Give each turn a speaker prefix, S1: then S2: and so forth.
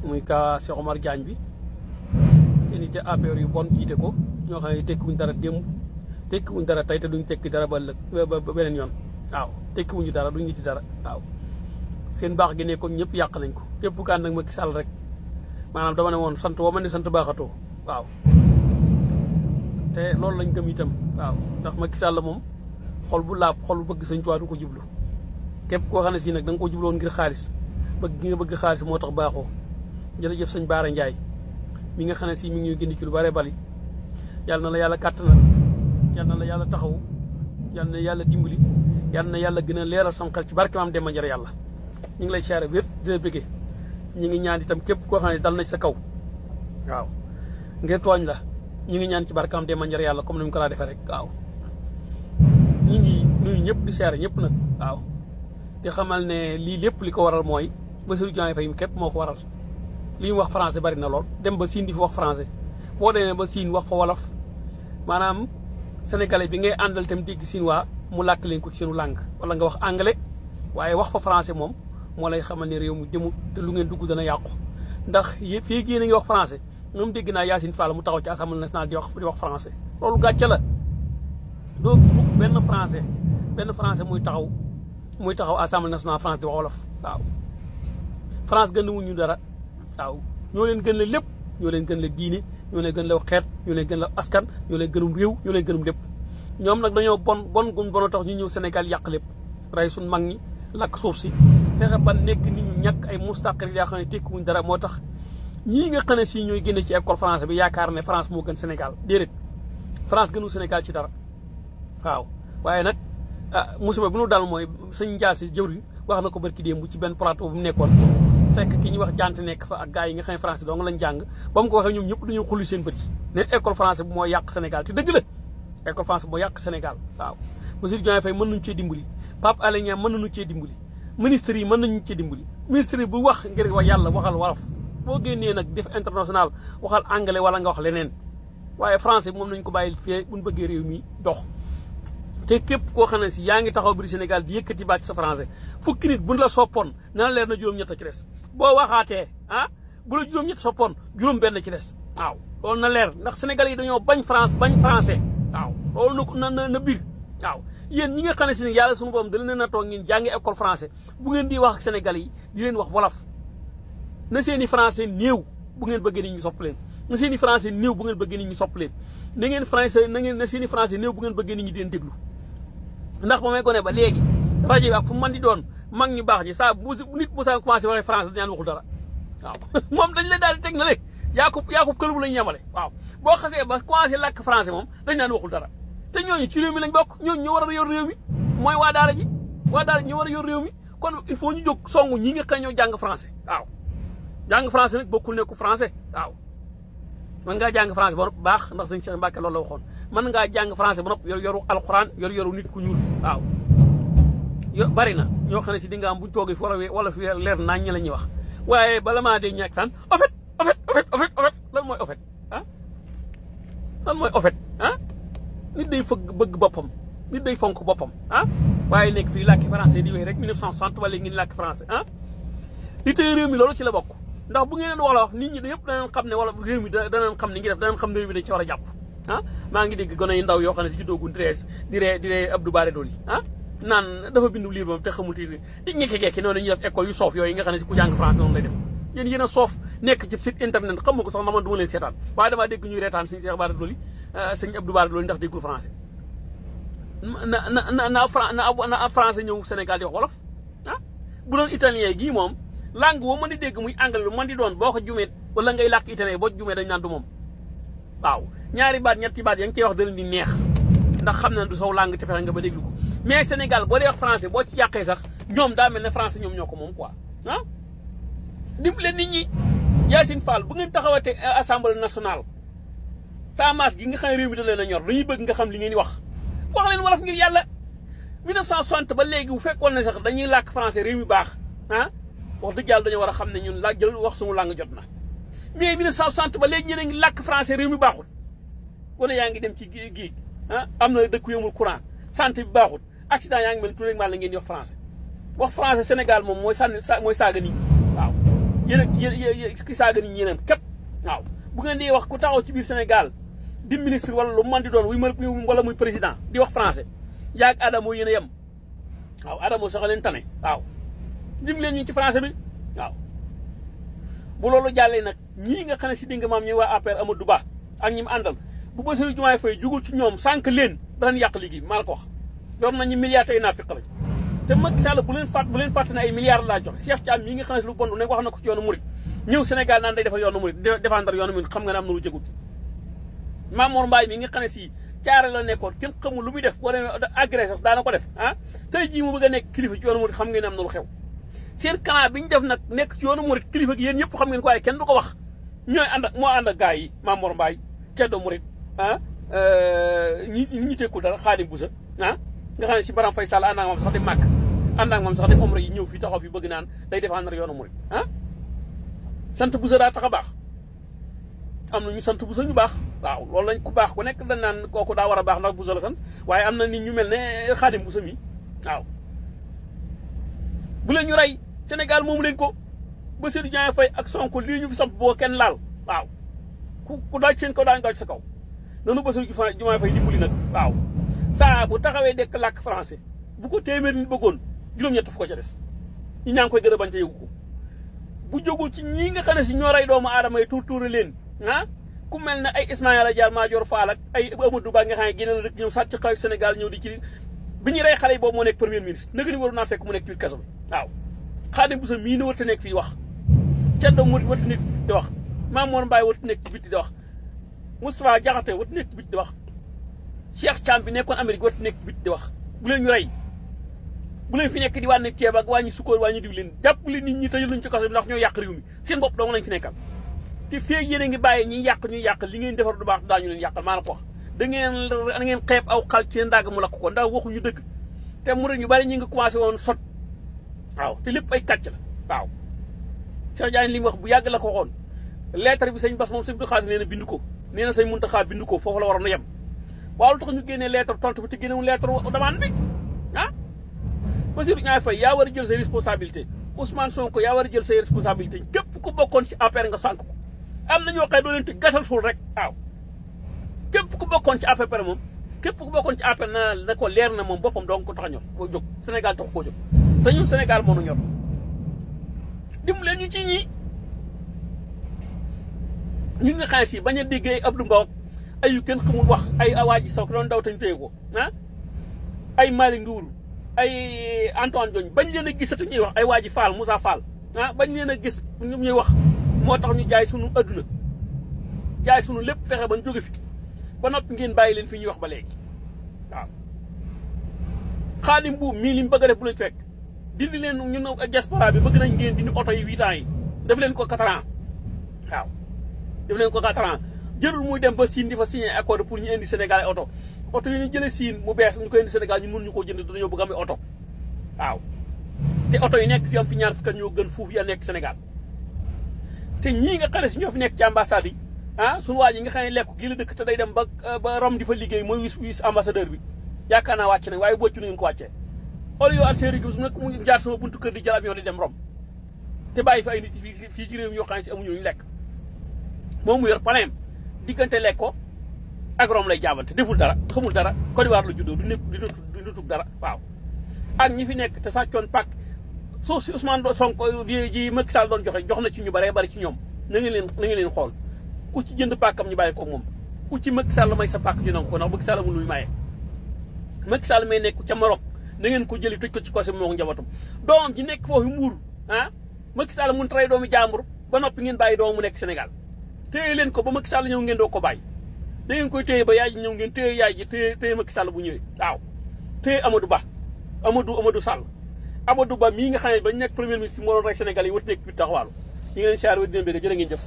S1: muy ka Cheikh Omar Diagne bi te nit ci APR yu bon jiite ko ñoo xam ne tekkiwuñ dara démb tekkiwuñ dara tey te duñ tekki dara ba beneen yoon waaw tekkiwuñu dara duñ nit ci dara waaw seen baax gi nekkoon ñëpp yàq nañ ko képp ku ànd ak Macky Sall rek maanaam dama ne woon sant woo ma ne sant baaxatoo waaw te loolu lañ gëm itam waaw ndax Macky Sall moom xol bu laab xol bu bëgg Sëñ Tuubaa du ko jublu képp koo xam ne si nag da nga ko jubloon ngir xaalis bëgg gi nga bëgg xaalis moo tax baaxoo jërëjëf sëñ Baara Ndiaye mi nga xam ne si mi ngi ñuy gindi ci lu bare bari yàlla na la yàlla kàttanal yàlla na la yàlla taxaw yàlla na yàlla dimbali yàlla na yàlla gën a leeral sam xel ci barke maam Demba Njare yàlla ñu ngi lay siyaare wér dina bëggee ñu ngi ñaan itam képp koo xam ne dal na ci sa kaw waaw ngir tooñ la ñu ngi ñaan ci barke maam Demba Njare yàlla comme ni mu ko laa defee rek waaw ñu ngi nuyu ñëpp di siyaare ñëpp nag waaw di xamal ne lii lépp li ko waral mooy Bassirou Diomaye Faye képp moo ko waral li ñu wax français bari na lool dem ba Siin di fi wax français boo demee ba Siin wax fa wolof maanaam sénégalais bi ngay àndal tam dégg Siin waa mu làkk leen ko ci seenu langue wala nga wax anglais waaye wax fa français moom moo lay xamal ne réew mu jëmu te lu ngeen dugg dana yàqu ndax fii gii na ngi wax français moom dégg naa Yacine Fall mu taxaw ci assemblée nationale di wax français loolu gàcce la doo gis mukk benn français muy taxaw assemblée nationale France di wax wolof waaw France gën wuñu dara waaw ñoo leen gën la lépp ñoo leen gën la diine ñoo leen gën la xeet ñoo leen gën la askan ñoo leen gënum réew ñoo leen gënum lépp ñoom nag dañoo bon gun tax ñu ñëw Sénégal yàq lépp rey suñ mag ñi lakk suuf si fexe ba nekk nit ñu ñàkk ay mustaqir yaa xam ne tekkiwuñ dara moo tax ñii nga xam ne si ñooy génne ci école français bi yaakaar ne France moo gën Sénégal déedéet France gënu Sénégal ci dara waaw waaye nag musiba bi nu dal mooy sëñ Ndiasse jëwriñ wax na ko barki démb ci benn plateau bu mu nekkoon fekk ki ñuy wax jant nekk fa ak gars yi nga xam ne français dong lañ jàng ba mu ko waxee ñoom ñëpp dañoo xulli seen bët yi ne école français bu moo yàq Sénégal te dëgg la école français moo yàq Sénégal waaw Bassirou Diomaye Faye mën nañu cee dimbali Pape Alé Niang mën nañu cee dimbali ministre yi mën nañu cee dimbali ministre yi bu wax ngir wax yàlla waxal wolof boo génnee nag def international waxal anglais wala nga wax leneen waaye français moom nañ ko bàyyil fii buñ bëggee réew mi dox te képp koo xam ne si yaa ngi taxaw biir Sénégal di yëkkati baat ci sa français fukki nit buñ la soppoon na leer na juróom-ñett ci des boo waxaatee bu la juróom-ñett soppoon juróom-benn ci des waaw loolu na leer ndax Sénégal yi dañoo bañ bañ français waaw loolu na biir waaw yéen ñi nga xam ne si yàlla suñu borom da leen a toog ngeen jàngi école français bu ngeen di wax ak Sénégal yi di leen wax wolof na seeni français néew bu ngeen bëggee nit ñi sopp leen na seeni français néew bu ngeen bëggee nit ñi sopp leen na seeni français néew bu ngeen bëggee nit ñi di leen déglu ndax ba may gone ba léegi rajo bi ak fu man di doon mag ñu baax ñi saa bu nit bu saa commencé waxee français dañaan waxul dara waaw moom dañ la daal di teg na le yaa ko kël bu lañ yemale waaw boo xasee ba commencé làkk français moom dañ naan waxul dara te ñooñu ci réew mi lañ bokk ñooñu ñoo war a yor réew mi mooy waa daara ji ñoo war a yor réew mi kon il faut ñu jóg songu ñi nga xam ñoo jàng français waaw jàng français nag bokkul nekku français waaw mën ngaa jàng français ba nopp baax ndax sëñ Cheikh Mbacke loolu la waxoon mën ngaa jàng français ba nopp yoru alxuraan yoru nit ku ñuul waaw bari na ñoo xam ne si di nga am buñ toogee wala fi leer nañ ñi la ñuy wax waaye bala maa dee ñàkk fan en fait lan mooy en fait lan mooy en fait nit day bëgg boppam nit day fonk boppam waaye nekk fii làkki français di wéy rek 1960 wala ngeen làkki français li tey réew mi loolu ci la bokk ndax bu ngeen wax nit ñi yëpp danañ xam ne wala réew mi danañ xam ni ngi def danañ xam ne réew mi dañ ci war a jàpp maa ngi dégg gone yu ndaw yoo xam ne si juddoogu di ree Abdou Bara Dolly naan dafa bindu liir ba te xamul ti di ngekki noonu ñuy def école yu soof yooyu nga xam ne si ku jàng français noonu lay def yéen a soof nekk ci site internet xam nga ko sax na man du ma leen seetaan waaye damaa dégg ñuy reetaan sëñ Cheikh Bara Dolly sëñ Abdou Bara Dolly ndax déggul français na français ñëw Sénégal di wax wolof bu doon italien gii moom langue boo mën di dégg muy anglais lu mën di doon boo ko jumee wala ngay làkk italien boo jumee dañ naan du moom waaw ñaari baat ñetti baat ya ngi cey wax da leen di neex ndax xam na du sow langue te fexe nga ba déglu ko mais Sénégal boo dee wax français boo ci yàqee sax ñoom daa mel ne français ñoom ñoo ko moom quoi dimbale nit ñi Yacine Fall bu ngeen taxawatee assemblée nationale sa masse gi nga xam ne réew mi da leen a ñor dañuy bëgg nga xam li ngeen di wax leen wolof ngir yàlla 1960 ba léegi bu fekkoon ne sax dañuy làkk français réew mi baax wax dëgg yàlla dañoo war a xam ne ñun la jël wax suñu langue jot na mais 1960 ba léegi ñeneen a ngi làkk français réew mi baaxul wane yaa ngi dem ci géej am na dëkk yu amul courant santé bi baaxul accident yaa ngi mel tout le monde la ngeen di wax français Sénégal moom mooy saaga nit ñi waaw yéen ki saaga nit ñeneen képp waaw bu ngeen di wax ku taxaw ci biir Sénégal di ministre wala lu man di doon wala muy président di wax français yaag Adamo yéen a yem waaw Adamo sax leen tane waaw dim leen ñu ci français bi waaw bu loolu jàllee nag ñii nga xam ne si dinga maam ñuy waa APR Amadou Ba ak ñi mu àndal bu Bassirou Diomaye Faye jugul ci ñoom sànq leen danañ yàq liggéey maa la ko wax yor nañu milliards tey naafiq lañ te Macky Sall bu leen fàtte ne ay milliards laa joxe Cheikh Thiam mii nga xam ne lu bon ne wax na ko ci yoonu murit ñëw Sénégal naan day defal yoonu murit défendre yoonu murit xam nga ne am na lu jëgut Mamour Mbaye mi nga xam ne si caare la nekkoon kenn xamul lu muy def wala agressé daana ko def ah tey jii mu bëgg a nekk kilifa ci yoonu murit xam ngeen ne am na lu xew seen canal bi ñu def nag nekk ci yoonu murit kilifa gi yéen ñëpp xam ngeen ko waaye kenn du ko wax ñooy moo ànd ak gars yi Mamour Mbaye ceddo murit ah ñi tekkul dara Xaadim Busa ah nga xam ne si Baram Faye Sall ànd ak moom sax di màkk ànd ak moom sax di omra yi ñëw fii taxaw fi bëgg naan day défendre yoonu murit ah sant Busa daa tax a baax am na ñu sant Busa ñu baax waaw loolu lañ ku baax ku nekk dañ naan kooku daa war a baax ndax Busa la sant waaye am na nit ñu mel ne Xaadim Busa mi waaw bu leen ñu rey Sénégal moomu leen ko Bassirou Diomaye Faye ak Sonko lii ñu fi samp boo kenn laal waaw ku daaj seen kaw daañu daaj sa kaw noonu Bassirou Diomaye Faye dimbali nag waaw saa bu taxawee dekk làkk français bu ko téeméer nit bëggoon juróom-ñett fu ko ca des ñi ñaa ngi koy gën a bañ ca yëgu ko bu jógul ci ñii nga xam ne si ñoo rey doomu aadama yi tuur leen ah ku mel ne ay Ismaïla Diar Madior Fall ak ay Amadou Ba nga xam ne génne la rek ñëw sàcc xaalis Sénégal ñëw di ci bi ñu rey xale yi boobu moo nekk premier ministre naka ni waru naa fekk mu nekk biir kaso bi waaw Xaadim Busa mii ne warta nekk fii wax Ceddo Murit warta nekk di wax Mamour Mbaye warta nekk ci bitti di wax Moustapha Diakhaté warta nekk ci bitti di wax Cheikh Thiam bi nekkoon Amérique warta nekk ci bitti di wax bu leen ñu rey bu leen fi nekk di wàññi ceeb ak wàññi sukkóor wàññi diwlin jàppale nit ñi tëjal luñ ci kaso bi ndax ñoo yàq réew mi seen bopp dong lañ fi nekkal te feeg yéen a ngi bàyyi ñuy yàq li ngeen defar du baax daañu leen yàqal maa la ko wax da ngeen xeeb aw xal ci ndàgg mu lakk ko ndax waxuñu dëgg te murit ñu bari ñu ngi commencé woon sot waaw te lépp ay kàcc la waaw Cheikh Diagne li mu wax bu yàgg la ko waxoon lettre bi sëñ Bass moom sëñ Abdou Khadre nee na bind ko nee na sëñ Mountakha bind ko foofu la waroon a yem waaw lu tax ñu génnee lettre tontu bi te génnewul lettre demande bi ah Bassirou Diomaye Faye yaa war a jël say responsabilité Ousmane Sonko yaa war a jël say responsabilité képp ku bokkoon ci APR nga sànk ko am na ñoo xëy doo leen tëj gasal suul rek waaw képp ku bokkoon ci APR moom képp ku bokkoon ci APR na ko leer na moom boppam dong ko tax a ñor koo jóg Sénégal tax koo jóg te ñun Sénégal moo nu ñor dimbali leen ñu ci ñii ñun nga xam si bañ a déggee Abdou Mbow ay yu kenn xamul wax ay awaaji saw doon daw tañ téye ko ah ay Malick Ndour ay Antoine Diome bañ leen a gisatu ñuy wax ay waaji Fall Moussa Fall ah bañ leen a gis ñoom ñuy wax moo tax ñu jaay sunu adduna jaay sunu lépp fexe ba ñu jóge fi ba noppi ngeen bàyyi leen fi ñuy wax ba léegi waaw Xaadim buum mii li mu bëgg a def bu leen fekk dindi leen ñun diaspora bi bëgg nañ ngeen dindi oto yi 8 ans yi def leen ko 4 ans waaw def leen ko 4 ans jërul muy dem ba Siin di fa signé accord pour ñu indi Sénégal ay oto yi ñu jëlee Siin mu bees ñu koy indi Sénégal ñu mënuñu koo jënd dañoo bëgg amee oto waaw te oto yi nekk fi am fi ñaar fukki ñoo gën fuuf ya nekk Sénégal te ñii nga xam ne si ñoo fi nekk ci ambassade yi ah suñu waa ji nga xam ne lekk gii la dëkk te day dem ba Rome di fa liggéey mooy wis ambassadeur bi yaakaar naa wàcc nañ waaye boccu na ngeen ko wàccee olu yow Algérie gi nag mu jaar sama buntu kër di jël avion di dem Rome te bàyyi fa ay nit fii ci réew mi yoo xam ne si amuñu ñu lekk moom mu yor paleem diggante lekk ko ak Rome lay jaabante deful dara xamul dara Côte d'Ivoire la juddoo du nutug dara waaw ak ñi fi nekk te sàccoon pàkk suuf si Ousmane Sonko ji Macky Sall doon jox na ci ñu bëree bëri ci ñoom na ngeen leen xool ku ci jënd pàkkam ñu bàyyi ko moom ku ci Macky Sall may sa pàkk ñu nangu ko ndax Macky Sall amul luy maye Macky Sall may nekk ca Maroc na ngeen ko jëli tëj ko ci kose moo ko njabootam doomam ji nekk foofu Mbuur ah Macky Sall mun tray doomi jàmbur ba noppi ngeen bàyyi doomam mu nekk Sénégal téye leen ko ba Macky Sall ñëw ngeen doo ko bàyyi da ngeen koy téye ba yaay ji ñëw ngeen téye yaay ji téye Macky Sall bu ñëwee waaw téye Amadou Ba Amadou Sall Amadou Ba mii nga xam ne bañ nekk premier ministre moo doon rey Sénégal yi wut nekk bi taxawaalu ñu ngi leen siyaar wér dina bëgg jërë ngeen jëf